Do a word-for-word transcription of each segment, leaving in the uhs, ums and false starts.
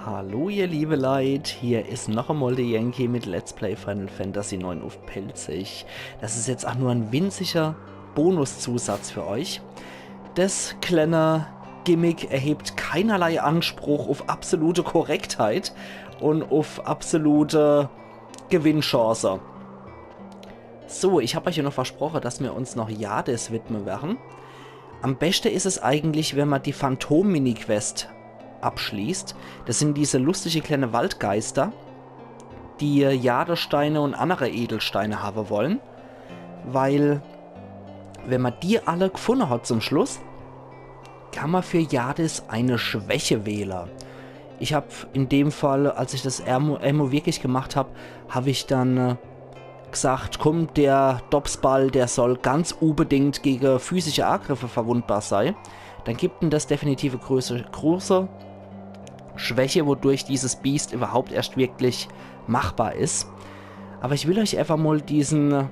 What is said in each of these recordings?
Hallo ihr liebe Leit, hier is noch emol de Yankee mit Let's Play Final Fantasy neun uff Pälzisch. Das is jetzt ach nur en winziger Bonuszusatz für euch. Das kleine Gimmick erhebt keinerlei Anspruch uff absolute Korrektheit und uff absolute Gewinnchance. So, ich hab euch ja noch versproche, dass mir uns noch Yades widme werre. Am beschte is es eigentlich, wenn ma die Phantom-Mini-Quest abschließt. Das sin diese lustige kleine Waldgeister, die Jadesteine und andere Edelsteine habe wollen. Weil, wenn ma die alle gfunne hat zum Schluss, kann ma für Yades eine Schwäche wähle. Ich hab in dem Fall, als ich das Ammo, Ammo wirklich gemacht hab, hab ich dann äh, gesagt, komm, der Dopsball, der soll ganz unbedingt gegen physische Angriffe verwundbar sei. Dann gibt en das definitiv e große, große Schwäche, wodurch dieses Biest überhaupt erst wirklich machbar is. Aber ich will euch einfach mal diesen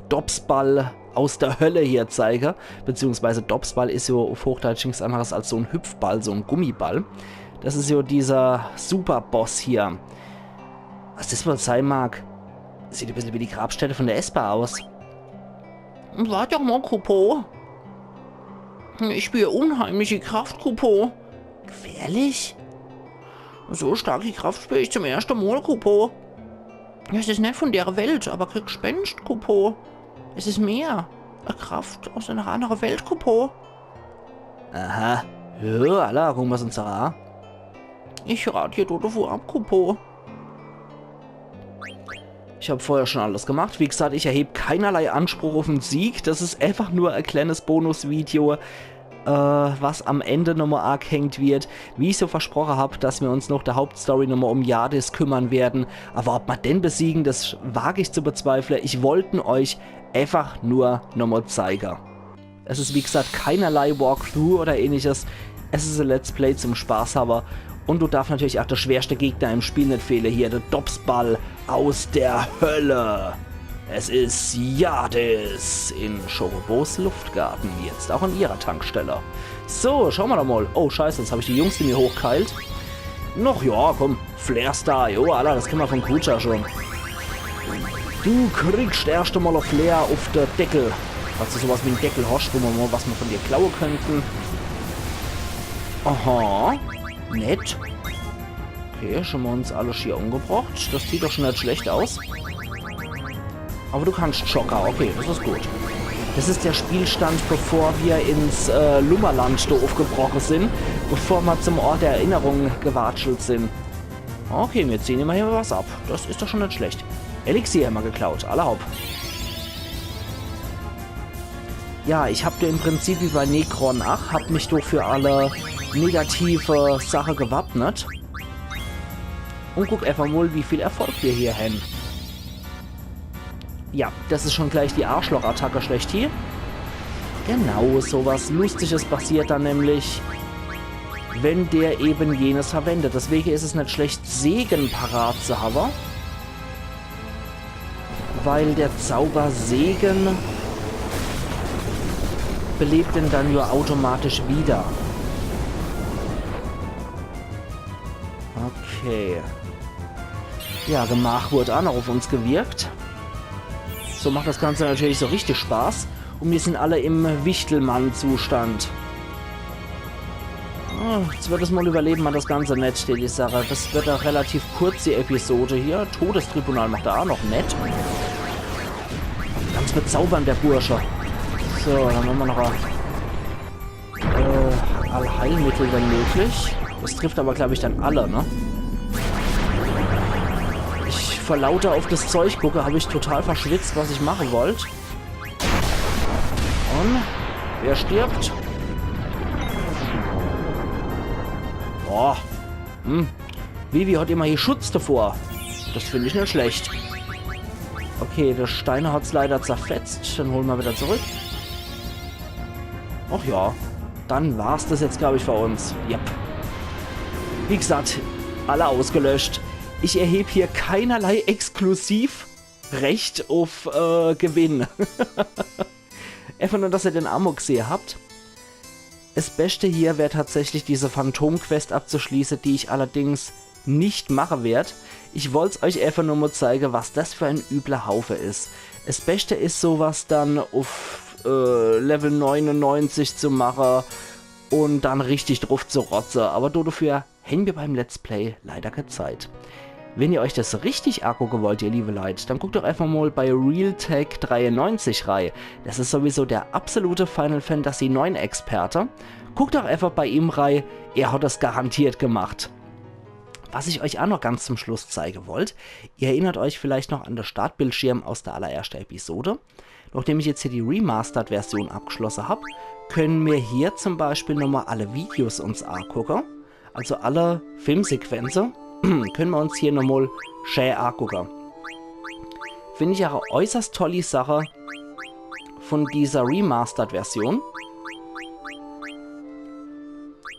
Dopsball aus der Hölle hier zeige, beziehungsweise Dopsball is jo uff Hochdeutsch nix anderes als so en Hüpfball, so en Gummiball. Das is jo dieser Superboss hier. Was das wohl sei mag? Sieht e bissel wie die Grabstätte von der Esper aus. Wart doch mal, Kupo. Ich spür unheimliche Kraft, Kupo. Gefährlich? So starke Kraft spür ich zum erste Mal, Kupo. Es is net von der Welt, aber kee Gespenscht, Kupo. Es is mehr. E Kraft aus einer andere Welt, Kupo. Aha. Ja, alla, gucke mer's uns a. Ich rat dir do davon ab, Kupo. Ich hab vorher schon alles gemacht. Wie gesagt, ich erheb keinerlei Anspruch uff en Sieg. Das is einfach nur e kleines Bonusvideo, äh, was am Ende nochmal angehängt wird, wie ich so versproche hab, dass mir uns noch der Hauptstory nochmal um Yades kümmern werden. Aber ob ma den besiegen, das wag ich zu bezweifle. Ich wollten euch einfach nur nochmal zeige. Es is wie gesagt keinerlei Walkthrough oder ähnliches. Es is e Let's Play zum Spaß habe. Und do darf natürlich auch der schwerste Gegner im Spiel net fehle. Hier, der Dopsball aus der Hölle. Es is Yades in Chocobos Luftgarten, jetzt auch an ihrer Tankstelle. So, schaue ma doch mal. Oh, scheiße, jetzt hab ich die Jungs, die mir hochgeheilt. Noch, ja, komm. Flare Star, jo, alla, das kenne ma von Kuja schon. Du kriegst erst emol e Flare uff de Deckel. Falls du sowas wie en Deckel hast, wo ma mal was ma von dir klaue könnten. Aha. Nett. Okay, schon ma uns alle schier umgebracht. Das sieht doch schon net schlecht aus. Aber du kannst Schocker, okay, das is gut. Das is der Spielstand, bevor wir ins äh, Lummerland do uffgebroche sin, bevor ma zum Ort der Erinnerung gewatschelt sin. Okay, mir ziehen immerhin was ab. Das is doch schon net schlecht. Elixier hämmer geklaut, alla hopp. Ja, ich hab do im Prinzip wie bei Necron ach, hab mich do für alle negative Sache gewappnet. Und guck einfach mal, wie viel Erfolg wir hier hän. Ja, das is schon gleich die Arschloch-Attacke schlechthin. Genau, sowas Lustiges passiert dann nämlich, wenn der eben jenes verwendet. Deswege is es net schlecht, Segen parat zu habe. Weil der Zauber Segen belebt den dann ja automatisch wieder. Okay. Ja, Gemach wurde auch noch auf uns gewirkt. So macht das Ganze natürlich so richtig Spaß. Und wir sind alle im Wichtelmann-Zustand. Ah, jetzt wird es mal überleben, man das Ganze net, die Sache. Das wird auch relativ kurz, die Episode hier. Todestribunal macht er auch noch net. Ganz bezaubernd, der Bursche. So, dann haben wir noch ein äh, Allheilmittel, wenn möglich. Das trifft aber, glaube ich, dann alle, ne? Ich vor lauter auf das Zeug gucke, habe ich total verschwitzt, was ich machen wollte. Und wer stirbt? Boah. Hm. Vivi hat immer hier Schutz davor. Das finde ich nicht schlecht. Okay, der Steiner hat's leider zerfetzt. Dann holen wir wieder zurück. Ach ja, dann war's das jetzt, glaube ich, für uns. Yep. Wie gesagt, alle ausgelöscht. Ich erhebe hier keinerlei Exklusivrecht auf äh, Gewinn. Einfach nur, dass ihr den Amok gesehen habt. Es Beschte hier wär tatsächlich diese Phantom-Quest abzuschließe, die ich allerdings nicht mache werd. Ich wollt's euch efach nur mo zeige, was das für en übler Haufe is. Es Beschte is sowas dann uff äh, Level neunundneunzig zu mache und dann richtig druff zu rotze. Aber do dafür hän mir beim Let's Play leider kee Zeit. Wenn ihr euch das richtig agucke wollt, ihr liebe Leit, dann guckt doch efach mol bei Realtek dreiundneunzig rei. Das is sowieso der absolute Final Fantasy neun Experte. Guckt doch efach bei ihm rei, er hat das garantiert gemacht. Was ich euch auch noch ganz zum Schluss zeige wollt, ihr erinnert euch vielleicht noch an de Startbildschirm aus der allererschte Episode. Nachdem ich jetzt hier die Remastered-Version abgeschlosse hab, können mir hier zum Beispiel nochmal alle Videos uns agucke. Also alle Filmsequenze können mir uns hier nochmal schä agucke. Find ich auch äußerst tolle Sache von dieser Remastered-Version.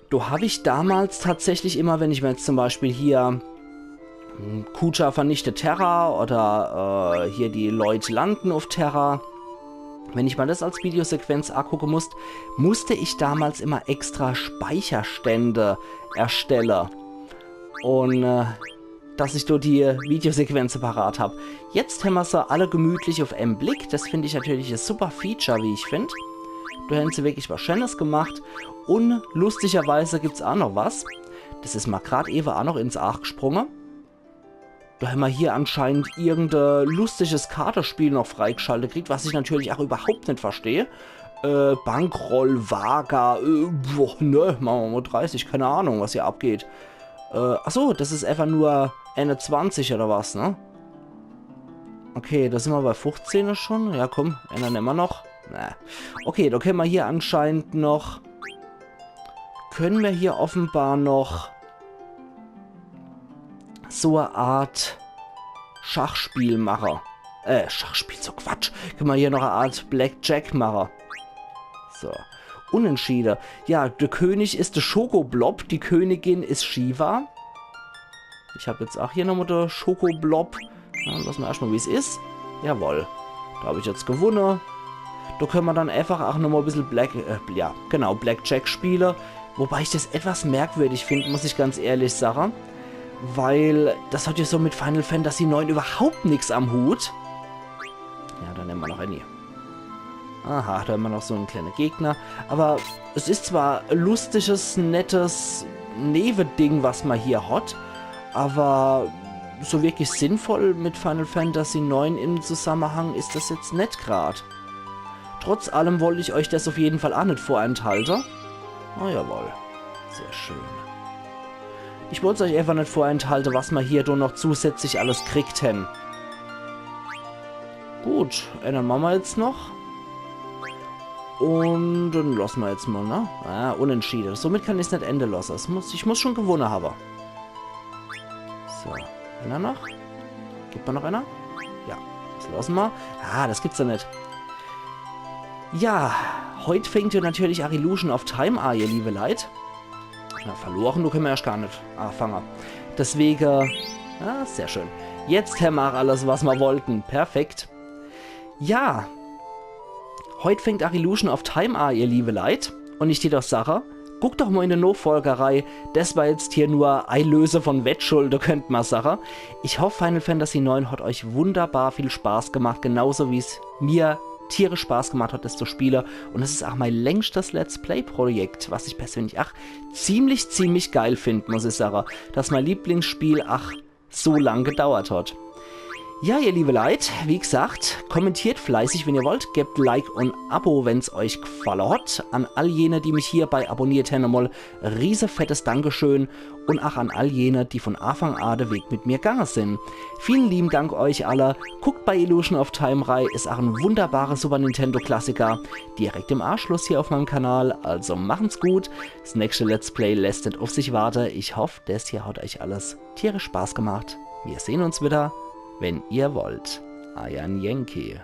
Do hab ich damals tatsächlich immer, wenn ich mir jetzt zum Beispiel hier hm, Kuja vernichtet Terra oder äh, hier die Leute landen auf Terra, wenn ich mir das als Videosequenz agucke musst, musste ich damals immer extra Speicherstände erstelle. Und äh, dass ich do die Videosequenze parat hab. Jetzt hämmer se alle gemütlich auf em Blick. Das find ich natürlich e super Feature, wie ich find. Do hän se wirklich was Schönes gemacht. Und lustigerweise gibt's auch noch was. Das is mir grad ewe auch noch ins Aach gesprunge. Do hämmer hier anscheinend irgende lustiges Kartespiel noch freigeschaltet kriegt, was ich natürlich auch überhaupt net versteh. Äh, Bankroll, Vaga, äh, boah, ne, mache mer mal dreißig, keine Ahnung, was hier abgeht. Äh, ach so, das is einfach nur Ende zwanzig oder was, ne? Okay, do sin mer bei fuchzehn schon. Ja, komm, ännern immer noch. Na. Okay, do können mer hier anscheinend noch... Können mer hier offenbar noch so e Art Schachspiel mache. Äh, Schachspiel, so Quatsch. Können mer hier noch e Art Blackjack mache. So. Unentschiede. Ja, der König is de Schokoblob, die Königin is Shiva. Ich hab jetzt auch hier nochmal de Schokoblob. Ja, lass mer erscht mal, wie's is. Jawohl. Do hab ich jetzt gewunne. Do können mer dann einfach auch nochmal e bissel Black, äh, ja, genau, Blackjack spiele. Wobei ich das etwas merkwürdig find, muss ich ganz ehrlich sage. Weil das hat ja so mit Final Fantasy neun überhaupt nix am Hut. Ja, dann nemme mer noch eine. Aha, do hämmer noch so en kleine Gegner. Aber es is zwar e lustiges, nettes Neveding, was mer hier hat, aber so wirklich sinnvoll mit Final Fantasy neun im Zusammenhang is das jetzt net grad. Trotz allem wollt ich euch das auf jeden Fall auch net vorenthalte. Na jawohl. Sehr schön. Ich wollt's euch einfach net vorenthalte, was mer hier do noch zusätzlich alles kriegt hän. Gut, ännern mache mer jetzt noch. Und dann lass mer jetzt mal, ne? Ah, unentschiede. Somit kann ich's net ende lasse. Es muss, ich muss schon gewunne habe. So, einer noch? Gibt mer noch einer? Ja, das lasse mer. Ah, das gibt's ja net. Ja, heut fängt ja natürlich auch Illusion of Time an, ihr liebe Leit. Na, verloren, do können mer erscht gar net afange. Deswege, ja, sehr schön. Jetzt hämmer auch alles, was mer wollten. Perfekt. Ja, heut fängt auch Illusion of Time an, ihr liebe Leit. Und ich tät doch sage, guckt doch mal in de Nochfolge rei. Das war jetzt hier nur e Löse von Wettschulde, könnt mer sage. Ich hoff, Final Fantasy neun hat euch wunderbar viel Spaß gemacht, genauso wie's mir tierisch Spaß gemacht hat, das zu spiele. Und es is auch mein längschtes Let's Play Projekt, was ich persönlich auch ziemlich, ziemlich geil find, muss ich sage, dass mein Lieblingsspiel auch so lang gedauert hat. Ja, ihr liebe Leit, wie gesagt, kommentiert fleißig, wenn ihr wollt, gebt Like und Abo, wenn's euch gfalle hat. An all jene, die mich hier bei abonniert hän, nochmal riesefettes Dankeschön. Und auch an all jene, die von Aafang a de Weg mit mir gange sin. Vielen lieben Dank euch alle. Guckt bei Illusion of Time rei, is auch en wunderbarer Super Nintendo Klassiker direkt im Anschluss hier auf meinem Kanal. Also machen's gut. Das nächste Let's Play lässt net auf sich warte. Ich hoff, das hier hat euch alles tierisch Spaß gemacht. Wir sehen uns wieder, wenn ihr wollt. Euer Yankee.